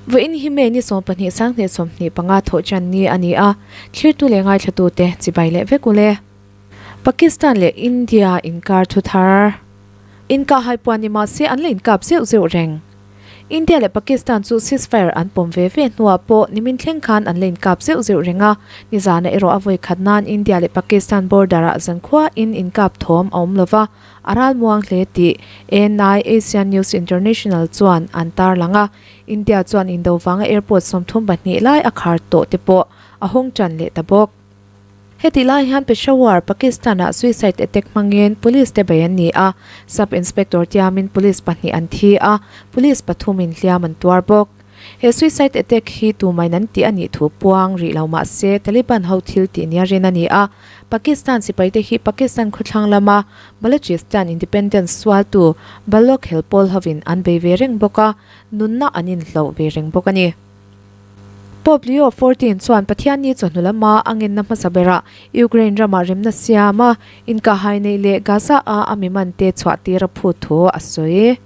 Vawiin hi May ni 12 sanghnih 25 thawh tan ni a ni a, thlirtu leh ngaithlatute chibai leh vek ule. Pakistan leh India inkar thu thar. Inkah hai puan ni mahse an la inkap zeuh zeuh reng. India leh Pakistan chu ceasefire an pawm ve ve hnuah pawh nimin thleng khan an la inkap zeuh zeuh reng a, nizana erawh a vawi khat nan India leh Pakistan border ah zankhua in inkap thawm a awm lova, a ral muang hle tih ANI, Asian News International, chuan an tarlang a, India chuan indo vanga airport 32 lai a khar tawh te pawh a hawng tan leh ta bawk. Hetih lai hian Peshawar, Pakistan-ah suicide attack hmangin police te bei an ni a, Sub Inspector tiamin police pahnih an thi a, police pathumin hliam an tuar bawk. He suicide attack hi tumain an tih a nih thu puang rih lo mah se Taliban ho thil tih nia rin a ni a, Pakistan sipaite hi Pakistan khawthlang lama Balochistan independence sualtu Baloch helpawl hovin an bei ve reng bawk a, nunna an inhloh ve reng bawk a ni. Pope Leo XIV chuan Pathianni chawhnu lama a ngenna hmasa berah Ukraine ramah remna siam a, inkahhai neih leh Gaza-a a mi mante chhuah tir a phut thu a sawi.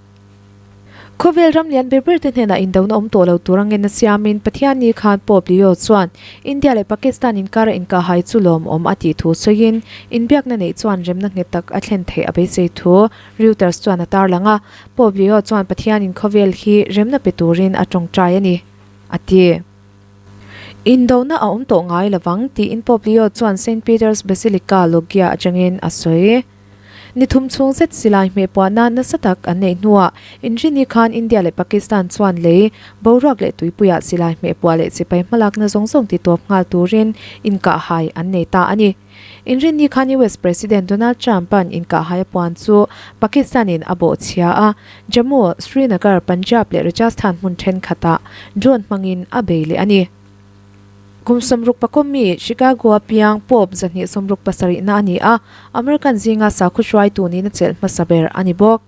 Khawvel ram lian ber berte hnenah indona awm tawh lo tur a ngenna siamin Pathianni khan Pope Leo chuan India leh Pakistan inkara inkahhai chu lawmawm a tih thu sawiin inbiakna neih chuan remna nghet tak a thlen theih a beisei thu Reuters chuan a tarlang a. Pope Leo chuan Pathianin khawvel hi remna pe turin a tawngtai a ni, a ti. Indona a awm tawh ngai lovang, tiin Pope Leo chuan Saint Peter's Basilica Loggia atangin a sawi. Ni thum chhung zet silai hmeh puahna nasa tak an neih hnuah Inrini khan India leh Pakistan chuan lei, boruak leh tuipuiah silai hmeh puah leh sipai hmalakna zawng zawng titawp nghal turin inkahhai an nei ta a ni. Inrinni khan US President Donald Trump-a'n inkahhai a puan chu Pakistan-in a bawhchhia a, Jammu, Srinagar, Punjab leh Rajasthan hmun thenkhatah drone hmangin a bei leh a ni. Kum 60 pakawmi Chicago-a piang Pope 267 na a ni a, American zinga sakhaw hruaitu niin a chelh hmasa ber a ni bawk.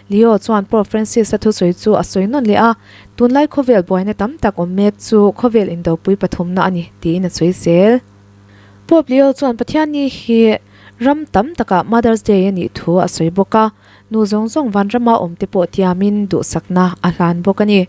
Leo chuan Pope Francis-a thusawi chu a sawi nawn leh a, Tunlai khawvel buaina tam tak awm mek chu khawvel indopui pathumna a ni, tiin a sawi zel. Pope Leo chuan Pathianni hi ram tam takah Mother's Day a nih thu a sawi bawk a, nu zawng zawng vanrama awmte pawh tiamin duhsakna a hlan bawk a ni.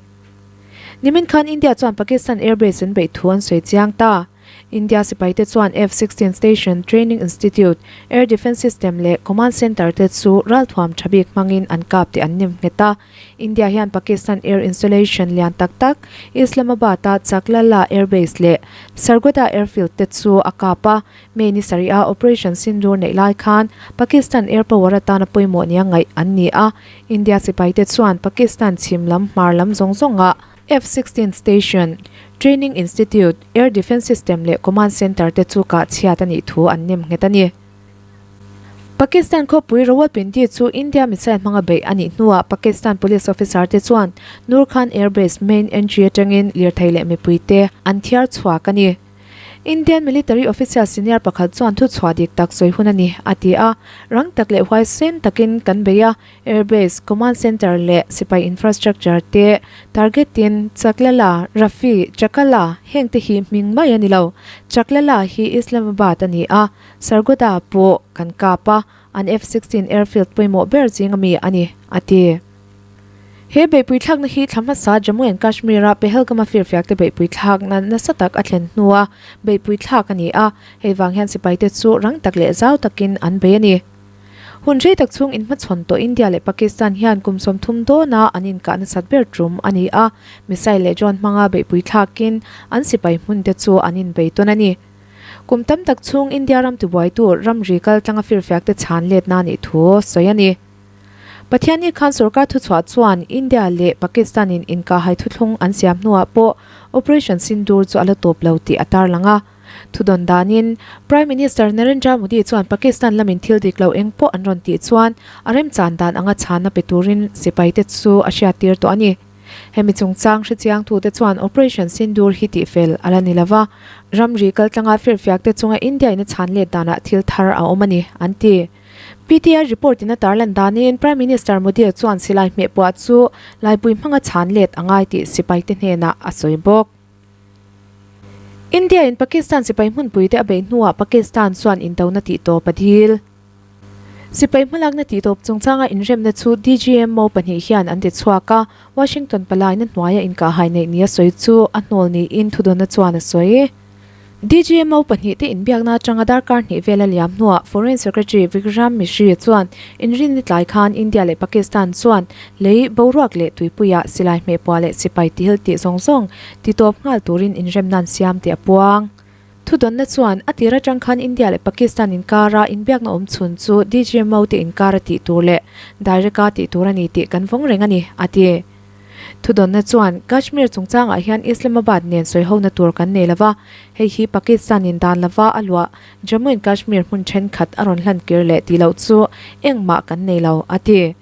Nimin khan India chuan Pakistan Airbase an beih thu an sawi chiang ta. India sipaite chuan F-16 Station, Training Institute, Air Defence System leh Command Centre te chu ralthuam tha bik hmangin an kap tih an nem nghet a. India hian Pakistan Air Installation lian tak tak Islamabad-a Chaklala Air Base leh Sargodha Airfield te chu a kap a. May ni sarih-a Operation Sindoor neih lai khan Pakistan Air Power atana pawimawh nia ngaih an ni a. India sipaite chuan Pakistan chhim lam hmar lam zawng zawngah F-16 Station, Training Institute, Air Defence System leh Command Centre te chu kah chhiat a nih thu an nem nghet a ni. Pakistan khawpui Rawalpindi chu India missile hmanga beih a nih hnuah Pakistan police officer te chuan Nur Khan Air Base main entry atangin lirthei leh mipuite an thiar chhuak a ni. Indian military official senior pakhat chuan thuchhuah dik tak sawi hun a ni, a ti a. Rang tak leh huaisen takin kan bei a, Air Base, Command Centre leh sipai infrastructure te target-in Chaklala, Rafi, Chakala heng te hi hming mai a ni lo. Chaklala hi Islamabad a ni a, Sargodha pawh kan kap a, an F-16 airfield pawimawh ber zing ami a ni, a ti. He beihpui thlakna hi thla hmasa Jammu and Kashmir-a Pahalgam-a firfiak te beihpui thlakna nasa tak a thlen hnua beihpui thlak a ni a, hei vang hian sipaite chu rang tak leh zau takin an bei a ni. Hun rei tak chhung inhmachhawn tawh India leh Pakistan hian kum 30 dawna an inkah nasat ber tum a ni a, missile leh drone hmanga beihpui thlakin an sipai hmunte chu an inbei tawn a ni. Kum tam tak chhung India ram tibuaitu ramri kal tlanga firfiakte chhan letna a nih thu sawi a ni. Pathianni khan sorkar thuchhuah chuan India leh Pakistan-in inkahhai thuthlung an siam hnuah pawh Operation Sindoor chu a la tawp lo tih a tarlang a. Thudawn danin, Prime Minister Narendra Modi chuan Pakistan lamin thil dik lo eng pawh an rawn tih chuan a remchan dan anga chhanna pe turin sipaite chu a hriattir tawh a ni. Hemi chungchang hrechiangtute chuan Operation Sindoor hi tihfel a la ni lo va, ramri kaltlanga firfiakte chunga India-in a chhan let danah thil thar a awm a ni, an ti. PTI report-in a tarlan danin Prime Minister Modi chuan silai hmehpuah chu laipui hmanga chhan let a ngai tih sipaite hnenah a sawi bawk. India in Pakistan sipai hmunpui te a beih hnuah Pakistan chuan indona tih tawp a dil. Sipai hmalakna tihtawp chungchanga inremna chu DGMO pahnih hian an ti chhuak a, Washington palaina hnuaia inkahhai neih nia sawi chu a hnawl niin thudawnna chuan a sawi. DGMO pahnihte inbiakna atanga darkar hnih vel a liam hnuah Foreign Secretary Vikram Misri chuan inrinni tlai khan India leh Pakistan chuan lei boruak leh tuipuiah silai hmehpuah leh sipai tihil tih zawng zawng titawp nghal turin inremna an siam tih a puang. Thudawnna chuan a tir atang khan India leh Pakistan inkara inbiakna awm chhun chu DGMO te inkara tih tur leh direct-a tih tur a ni tih kan vawng reng a ni, a ti. Thudawnna chuan Kashmir chungchangah hian Islamabad nen sawihona tur kan nei lova, hei hi Pakistan-in dan lova a luah Jammu and Kashmir hmun thenkhat a rawn hlan kir leh tih loh chu engmah kan nei lo, a ti.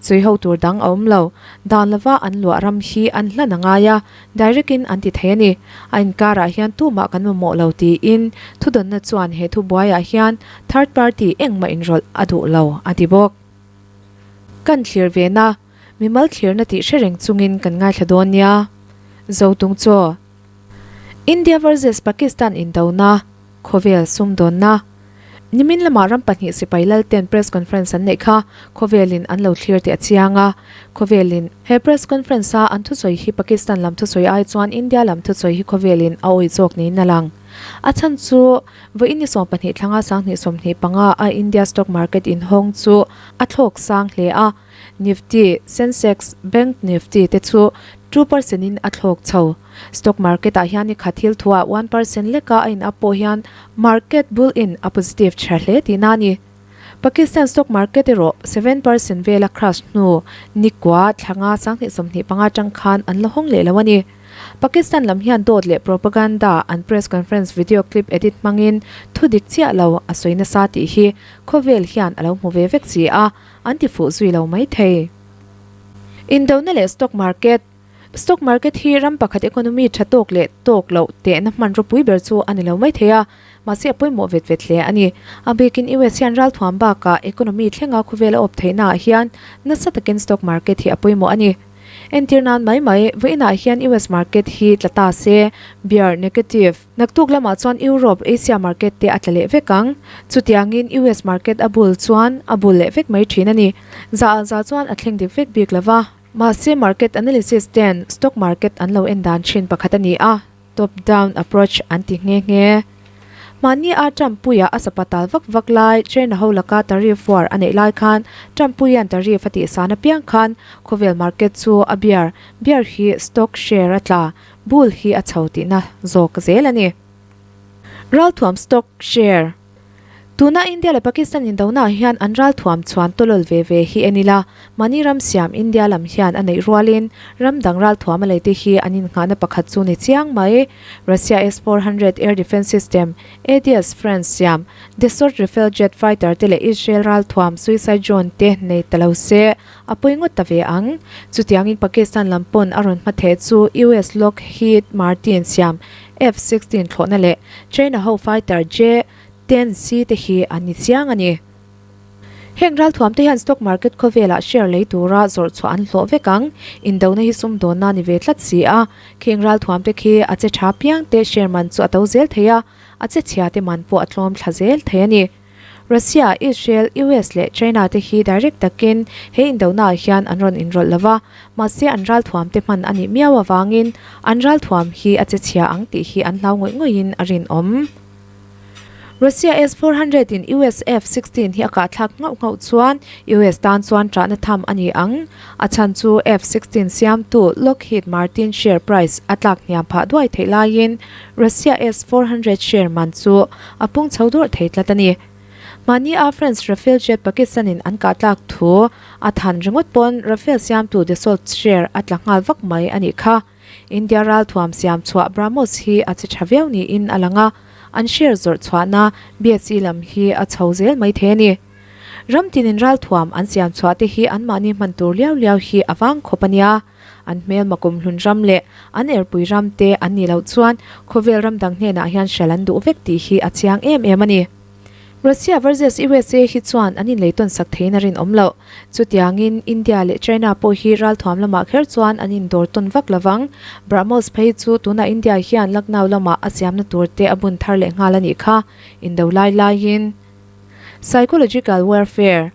Sawiho tur dang a awm lo. Dan lova an luah ram hi an hlan a ngai a, direct in an ti thei a ni. A inkarah hian tumah kan mamawh lo tiin thudawnna chuan he thubuaiah hian third party engmah inrawlh a duh lo a ti bawk. Kan thlir ve na, mimal thlirna tih hre reng chungin kan ngaithla dawn nia. Zotung chaw. India versus Pakistan indona, khawvel sumdawnna. Nimin lamah ram pahnih sipai lalten press conference an neih kha khawvelin an lo thlir tih a chiang a. Khawvelin he press conference a an thusawi hi Pakistan lam thusawi ai chuan India lam thusawi hi khawvelin a awih zawk niin a lang. A chhan chu vawiin ni 12 thlanga 2025 a India stock market inhawng chu a thlawk sang hle a. Nifty, Sensex, Bank Nifty te chu 2% in a thlawk chho. Stock market ah hian nikhat thil thuah 1% leka a in up pawh hian market bull in a positive tha hle tihna a ni. Pakistan stock market erawh 7% vela crash hnu nikua thlanga 2025 atang khan an la hawng leh lo a ni. Pakistan lam hian dawt leh propaganda an press conference video clip edit hmangin thu dik chiah lo a sawi nasa tih hi khawvel hian a lo hmu ve vek si a, an ti fuh zui lo mai thei. Indona leh stock market Stock market hi ram pakhat economy tha tawk leh tawk loh tehna hmanraw pui ber chu a ni lo mai thei a, mahse a pawimawh vet vet hle a ni. A bikin US hian ralthuam bakah economy thlenga khawvel a awp theihnaah hian nasa takin stock market hi a pawimawh a ni. Entir nan mai mai, vawiinah hian US market hi tla ta se, bear, negative, naktuk lamah chuan Europe, Asia market te a tla leh vek ang. Chutiangin US market a bul chuan a bul leh vek mai thin a ni. Za ah za chuan a thleng dik vek bik lo va. Mahse market analysis ten stock market an lo en dan thin pakhat a ni a, top down approach an ti nghe nghe. Mahni a Trump puia a sapa tal vak vak lai China ho laka tariff war a neih lai khan Trump puian tariff a tihsan apiang khan khawvel market chu a bear, bear hi stock share a tla, bull hi a chho tihna zawk zel a ni. Ralthuam stock share. Tuna India leh Pakistan indonaah hian an ralthuam chhuan tawlawl ve ve hi en ila, mahni ram siam India lam hian a neih rualin ram dang ralthuam a leite hi an innghahna pakhat chu ni chiang mai. Russia S-400 air defence system, ADS France siam, Dassault Rafale jet fighter te leh Israel ralthuam suicide drone te nei ta lo se a pawi ngawt ta ve ang. Chutiangin Pakistan lam pawn a rawn hmatheh chu US Lockheed Martin siam F-16 thlawhna leh China ho fighter J 10C te hi an ni chiang a ni. Heng ralthuam te hian stock market khawvelah share lei tura zawrh chhuah an hlawh vek ang. Indona hi sumdawnna a ni ve tlat si a. Kheng ralthuam te khi a che tha piang te share man chu a to zel thei a, a che chhia te man pawh a tlawm thla zel thei a ni. Russia, Israel, US leh China te hi direct takin he indonaah hian an rawn inrawlh lo va, mahse an ralthuam te hman a nih miau avangin an ralthuam hi a che chhia ang tih hi an hlau ngawih ngawihin a rinawm. Russia S-400 in US F-16 hi a kahthlak nghauh nghauh chuan US tan chuan ṭahna tham a ni ang. A chhan chu F-16 siamtu Lockheed Martin share price a tlak hniam phah duai theih laiin Russia S-400 share man chu a pung chho dawrh thei tlat a ni. Mahni a France Rafale jet Pakistan in an kah tlak thu a than ringawt pawn Rafale siamtu Dassault share a tla nghal vak mai a nih kha. India ralthuam siam chhuah BrahMos hi a che tha viau niin a lang a, an share zawrh chhuahna BSE lam hi a chho zel mai thei a ni. Ram tinin ralthuam an siam chhuah te hi anmahni hman tur liau liau hi a vang khawp a nia. An hmelma kumhlun ram leh an erpui ram te an nih loh chuan khawvel ram dang hnenah hian hral an duh vek tih hi a chiang em em a ni. Russia versus USA hi chuan an inleitawn sak theiin a rinawm loh. Chutiangin India leh China pawh hi ralthuam lamah kher chuan an indawr tawn vak lovang. BrahMos phei chu tunah India hian Lucknow lamah a siamna tur te a bun thar leh nghal a nih kha, indo lai laiin. Psychological warfare.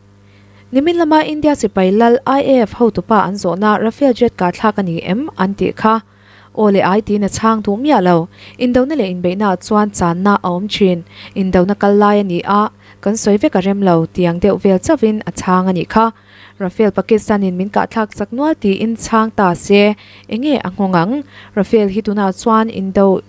Nimin lama India sipai lal IAF hotupa an zawhna Rafale jet kah thlak a ni em? an tih kha. Aw leh ai tiin a chhang duh miah lo. Indona leh inbeihnaah chuan channa a awm thin. Indona kal lai a ni a, kan sawi vek a rem lo, tiang deuh vel chauhin a chhang a nih kha. Rafale Pakistan-in min kahthlak chak nual tiin chhang ta se, enge a nghawng ang? Rafale hi tunah chuan indo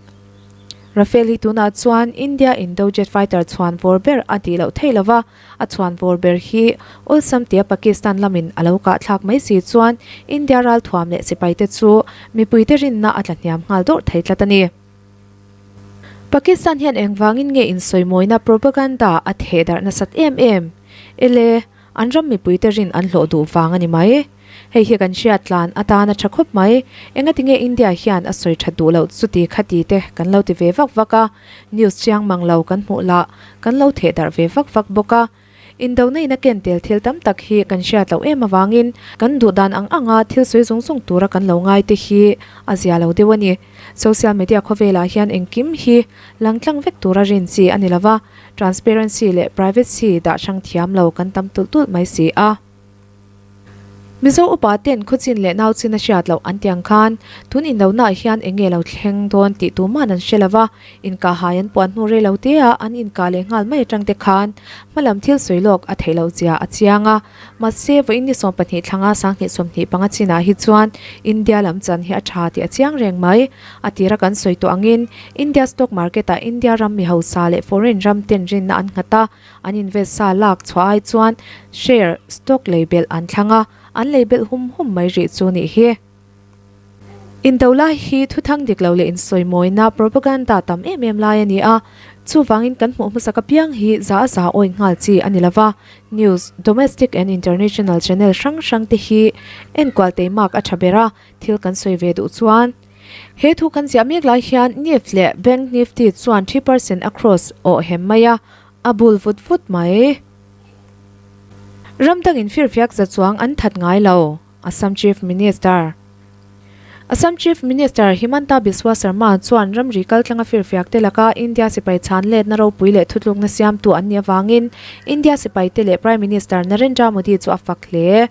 Rafale hi tunah chuan India indo jet fighter chhuan vawr ber a tih loh theih lova, A chhuan vawr ber hi awlsam tia Pakistan lamin a lo kahthlak mai si chuan India ralthuam leh sipaite chu mipuite rinna a tlahniam nghal dawrh thei tlat a ni. Pakistan hian engvangin nge insawimawina propaganda a theh darh nasat em em? Ele, an ram mipuite rin an hlawh duh vang a ni mai. Hei hi kan hriat tlan atan a tha khawp mai. Engatinge India hian a sawi that duh loh chuti khati te kan lo ti ve vak vak a, news chiang mang lo kan hmuh lah kan lo theh darh ve vak vak bawk a. Indona in a ken tel thil tam tak hi kan hriat loh em avangin kan duh dan ang anga thil sawi zung zung tura kan lo ngai te hi a zia lo deuh a ni. Social media khawvelah hian engkim hi langtlang vek tura rin chi a ni lova, transparency leh privacy dah hrang thiam lo kan tam tulh tulh mai si a. Mizo upa ten khawchin leh nauchin a hriat loh an tiang khan tun inlonaah hian eng nge lo thleng dawn tih tuman an hre lo va, inkahhai an puan hnu rei lo te a an inkah leh nghal mai atang te khan hmalam thil sawi lawk a theih loh zia a chiang a. Mahse, vawiin ni 12 thlanga 2025 chinah hi chuan India lam chan hi a tha tih a chiang reng mai. A tira kan sawi tawh angin India stock market ah India ram mi hausa leh foreign ram ten rinna an nghat a, An invest sa lak chhuah ai chuan share, stock lei belh an thlang a, an lei belh hum hum mai rih chu nih hi. Indo lai hi thuthang dik lo leh insawimawina, propaganda, tam em em lai a ni a, chuvangin kan hmuh hmasak apiang hi za a za awih nghal chi a ni lova, news, domestic and international channel hrang hrang te hi enkual teimak a tha ber a, thil kan sawi ve duh chuan. He thu kan ziah mek lai hian Nifty leh Bank Nifty chuan 3% a cross awh hem mai a, A bul vut vut mai. Ram dangin firfiak za chuang an that ngai lo, Assam Chief Minister. Assam Chief Minister Himanta Biswa Sarma chuan ramri kaltlanga firfiak te laka India sipai chhan letna ropui leh thutlukna siamtu an nih avangin India sipaite leh Prime Minister Narendra Modi chu a fak hle.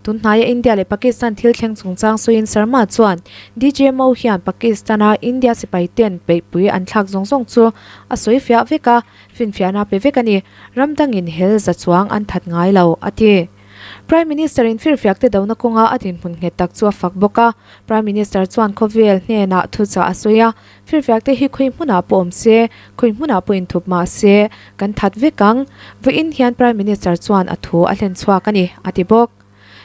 Tunhnaia India leh Pakistan thil thleng chungchang sawiin Sarma chuan DGMO hian Pakistan-a India sipaiten peihpui an thlak zawng zawng chu a sawi fiah vek a, finfiahna pe vek a ni. Ram dangin hel za chuang an that ngai lo, a ti. Prime Minister-in firfiakte dona kawnga a dinhmun nghet tak chu a fak bawk a. Prime Minister chuan khawvel hnenah thuchah a sawi a, Firfiakte hi khawi hmunah pawh awm se, khawi hmunah pawh inthup mah se, kan that vek ang. Vawiin hian Prime Minister chuan a thu a hlen chhuak a ni, a ti bawk.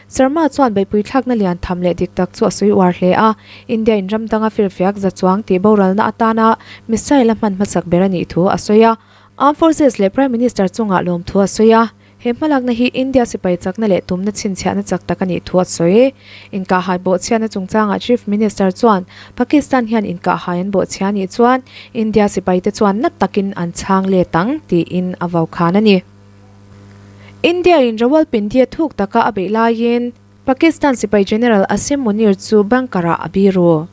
Sharma chuan beihpui thlakna lian tham leh dik tak chu a sawi uar hle a, India in ram danga firfiak za chuang tih boralna atana missile a hman hmasak ber a nih thu a sawi a. Armed Forces leh Prime Minister chungah lawmthu a sawi a. He hmalakna hi India sipai chakna leh tumna chhinchhiahna chak tak a nih thu a sawi. Inkahhai bawhchhiatna chungchangah Chief Minister chuan Pakistan hian inkahhai an bawhchhia nih chuan India sipaite chuan na takin an chhang let ang tiin a vokhan a ni. India-in Rawalpindi a thuk taka a beih laiin Pakistan sipai General Asim Munir chu bunker-ah a biru.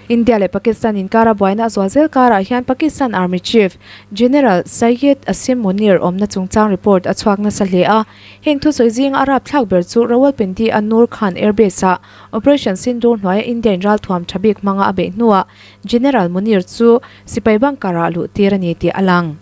India leh Pakistan inkara buaina a zual zel karah hian Pakistan Army Chief General Syed Asim Munir awmna chungchang report a chhuak nasa hle a. Heng thusawi zinga a rapthlak ber chu Rawalpindi-a Noor Khan Airbase-ah Operation Sindoor hnuaia India-in ralthuam tha bik hmanga a beih hnuah General Munir chu sipai bunker-ah luh tir a ni tih a lang.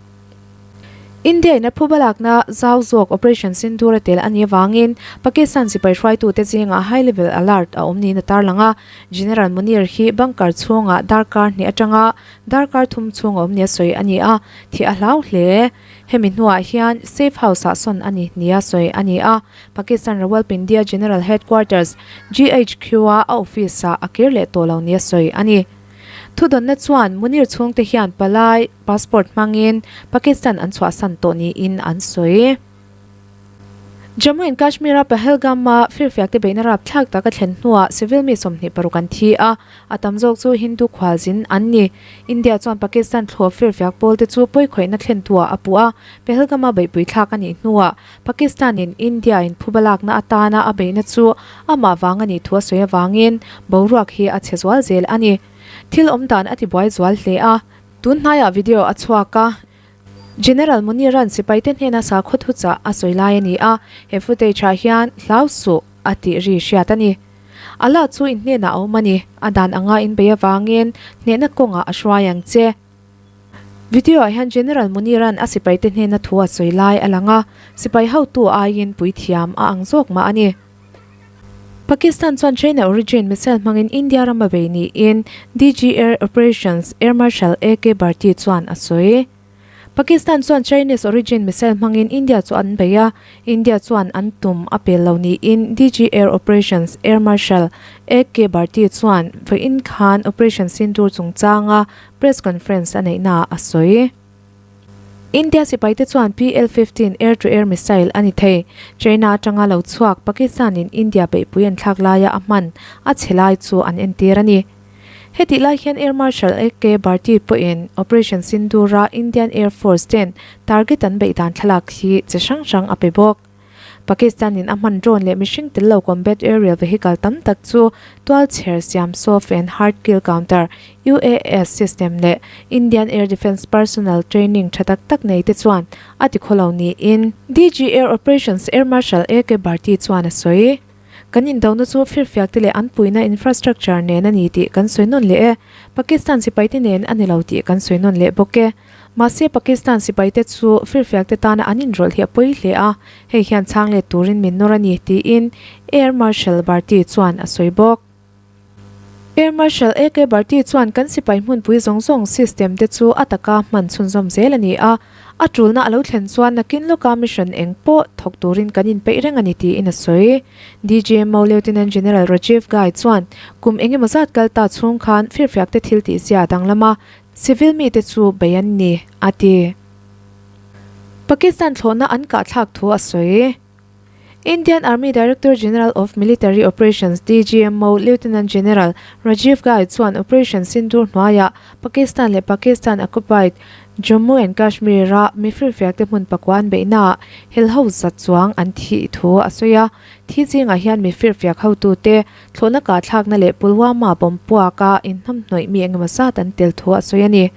India-in a phuba lakna zau zawk Operation Sindoor a tel a nih avangin Pakistan sipai hruaitute zingah high level alert a awm niin a tarlang a. General Munir hi bunker chhungah darkar hnih atanga darkar thum chhung a awm nia sawi a ni a, thih a hlau hle. Hemi hnuah hian safe house-ah sawn a ni nia sawi a ni a. Pakistan Rawalpindi-a General Headquarters, GHQ-a a office-ah a kir leh tawh lo nia sawi a ni. Thudawnna chuan Munir chhungte hian palai passport hmangin Pakistan an chhuahsan tawh niin an sawi. Jammu and Kashmir-a Pahalgam-a firfiakte beihna rapthlak tak a thlen hnuah civil mi 26 an thi a, a tam zawk chu Hindu khualzin an ni. India chuan Pakistan thlawp firfiak pawlte chu pawikhawihna thlentuah a puh a, Pahalgam-a beihpui thlak a nih hnuah Pakistan-in India-in phuba lakna atana a beihna chu amah vang a nih thu a sawi avangin boruak hi a chhe zual zel a ni. Thil awm dan a tibuai zual hle a, tun hnaiah video a chhuak a. General Munir-a'n sipaite hnena sakhaw thuchah a sawi lai a ni a, he footage-ah hian hlau suh a tih ri hriat a ni. Allah chu in hnenah a awm a ni, a dan anga in bei avangin hnehna kawngah a hruai ang che. Video-ah hian General Munir-a'n a sipaite hnena thu a sawi lai a lang a, sipai hotu aiin puithiam a ang zawk mah a ni. Pakistan chuan China origin missile hmangin India ram a bei niin DG Air Operations Air Marshal AK Bharti chuan a sawi. Pakistan chuan Chinese origin missile hmangin India chu an bei a, India chuan an tum a pel lo niin DG Air Operations Air Marshal AK Bharti chuan vawiin khan Operation Sindoor chungchanga press conference a neihnaah a sawi. India sipaite chuan PL 15 air-to-air missile a ni thei. China atanga lo chhuak Pakistan-in India beihpui an thlak laia a hman a chhe lai chu an entir a ni. Hetih lai hian Air Marshal AK Bharti pawhin Operation Sindoor-a Indian Air Force ten target an beih dan thlalak hi chi hrang hrang a pe bawk. Pakistan-in a hman drone leh mihring tel lo combat aerial vehicle tam tak chu tualchher siam soft and hard kill counter, UAS, system leh Indian Air Defence personnel training tha tak tak nei te chuan a ti khawlo niin DG Air Operations Air Marshal AK Bharti chuan a sawi. Kan indona chu firfiak te leh an puihna infrastructure nen a ni tih kan sawi nawn leh e. Pakistan sipaite nen a ni lo tih kan sawi nawn leh bawk e. Mahse Pakistan sipaite chu firfiak te tana an inrawlh hi a pawi hle a, hei hian chhang let turin min nawr a ni tiin Air Marshal Bharti chuan a sawi bawk. Air Marshal AK Bharti chuan kan sipai hmunpui zawng zawng system te chu a taka hman chhunzawm zel a ni a, a tulna a lo thlen chuan nakin lawka mission eng pawh thawk turin kan inpeih reng a ni tiin a sawi. DGMO Lieutenant General Rajiv Ghai chuan kum eng emaw zat kal ta chhung khan firfiak te thil tihzia danglam a, civil mite chu bei an ni, a ti. Pakistan thlawhna an kahthlak thu a sawi. Indian Army Director General of Military Operations, DGMO, Lieutenant General Rajiv Ghai chuan Operation Sindoor hnuaiah Pakistan leh Pakistan occupied Jammu and Kashmir-a mi firfiakte hmun pakua an beihnaah helho zat chuang an thih thu a sawi a. Thi zingah hian mi firfiak hotute thlawhna kahthlakna leh Pulwama bomb puaka inhnamhnawih mi engemaw zat an tel thu a sawi a ni.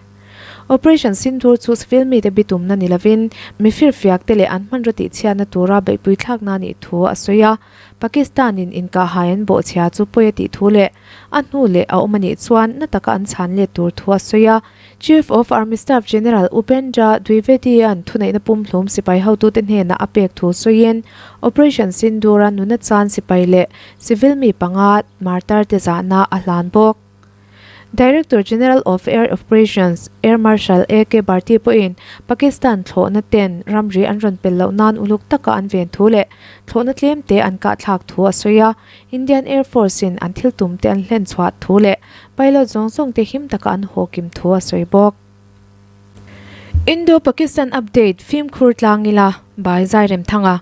Operation Sindoor chu civil mite bitumna ni lovin mi firfiakte leh an hmanraw tihchhiatna tura beihpui thlakna a nih thu a sawi a. Pakistan-in inkahhai an bawhchhia chu pawi a tih thu leh a hnu leh a awm a nih chuan na taka an chhan let tur thu a sawi a. Chief of Army Staff General Upendra Dwivedi-a'n thuneihna pumhlum sipai hotute hnenah a pek thu sawiin Operation Sindoor-a nuna chan sipai leh civil mi panga martar-te zahna a hlan bawk. Director General of Air Operations, Air Marshal AK Bharti pawhin Pakistan thlawhna ten ramri an rawn pel loh nan uluk taka an ven thu leh thlawhna tlem te an kahthlak thu a sawi a. Indian Air Force-in an thil tum te an hlen chhuah thu leh pilot zawng zawng te him taka an haw kim thu a sawi bawk. Indo-Pakistan Update, Fimkhur tlang ila, Bai Zairemthanga.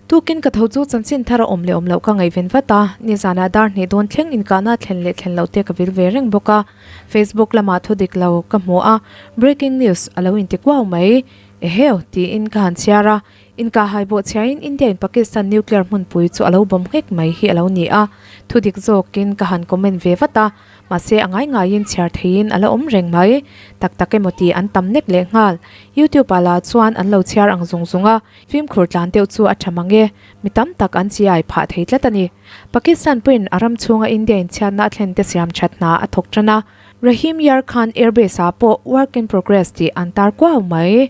Tukin ka tho chu chanchin thar a awm leh awm loh ka ngaihven vat a, nizanah dar hnih dawn thleng inkahna thlen leh thlen loh te ka vil ve reng bawk a, Facebook lamah thu dik lo ka hmu a, breaking news a lo inti kuau mai. Eheu! tiin ka han chhiar a, inkahhai bawh chhiain India in Pakistan nuclear hmunpui chu a lo bawm nghek mai hi a lo ni a, thu dik zawkin ka han comment ve vat a, mahse a ngai ngaiin chhiar theiin a la awm reng mai. Tak tak emaw tih an tam nek leh nghal. YouTube ah lah chuan an lo chhiar ang zung zung a. Fimkhur tlan deuh chu a tha mang e, mi tam tak an chiai phah thei tlat a ni. Pakistan pawhin a ram chhunga India inchhiatna a thlen te siam that hna a thawk tan a, Rahim Yar Khan Airbase ah pawh work in progress tih an tar kuau mai.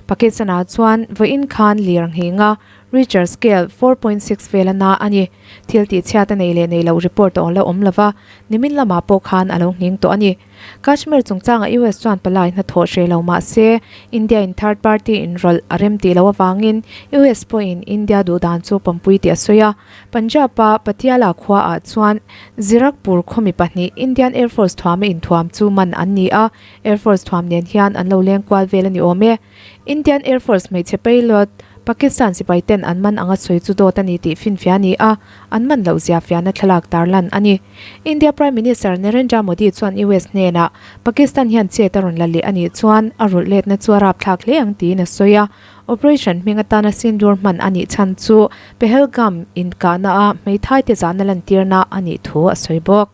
Pakistan ah chuan vawiin khan lir nghing a, Richter scale 4.6 vel a na a ni. Thil tihchhiat a nei leh nei loh report a la awm lova, nimin lamah pawh khan a lo nghing tawh a ni. Kashmir chungchangah US chuan palai hnathawh hreh lo mah se, India in third party inrawlh a rem tih loh avangin US pawhin India duhdan chu pawmpui tih a sawi a. Punjab-a Patiala khuaah chuan Zirakpur khawmi pahnih Indian Air Force thuama inthuam chu man an ni a, Air Force thuam nen hian an lo leng kual vel a ni awm e. Indian Air Force hmeichhe pilot, Pakistan sipai ten an man anga sawi chu dawt a ni tih finfiah a ni a, an man loh zia fiahna thlalak tarlan a ni. India Prime Minister Narendra Modi chuan US hnenah Pakistan hian chet a rawn la leh a nih chuan a rulh letna chu a rapthlak hle ang tiin a sawi a. Operation hming atana sindoor hman a nih chhan chu Pahalgam inkahna a hmeithai te zahna lantirna a nih thu a sawi bawk.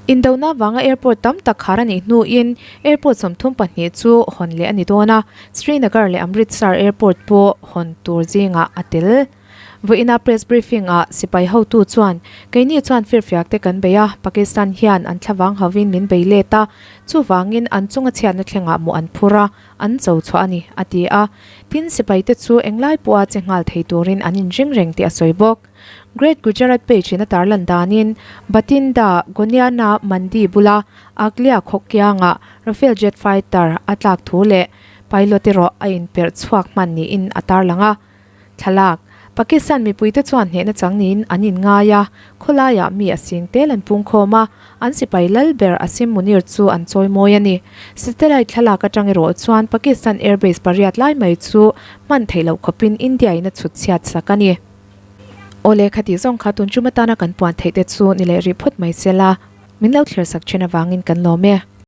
Indona vanga airport tam tak khar a nih hnuin airport 32 chu hawn leh a ni dawn a, Srinagar leh Amritsar airport pawh hawn tur zingah a tel. Vawiina press briefing ah sipai hotu chuan, Keini chuan firfiak te kan bei a, Pakistan hian an thlavang hovin min bei let a, chuvangin an chunga chhiatna thlengah mawh an phur a, an cho chhuah a ni, a ti a. Tin, sipai te chu englai pawha che nghal thei turin an inring reng tih a sawi bawk. Great Gujarat page in a tarlan danin, Bathinda, Goniana Mandi bula Aglia khaw kiangah Rafale jet fighter a tlak thu leh pilot erawh a inperh chhuak hman niin a tarlang a. Thlalak, Pakistan mipuite chuan hnehna chang niin an inngai a, khawlaiah mi a sing tel an pungkhawm a, an sipai lal ber Asim Munir chu an chawimawi a ni. Satellite thlalak atang erawh chuan Pakistan airbase pariat lai mai chu hman theih loh khawpin India in a chhut chhiat sak a ni. Awle khati zawng kha tun tum atana kan puan theih te chu ni leh rih phawt mai se la, min lo thlir sak then avangin kan lawm e.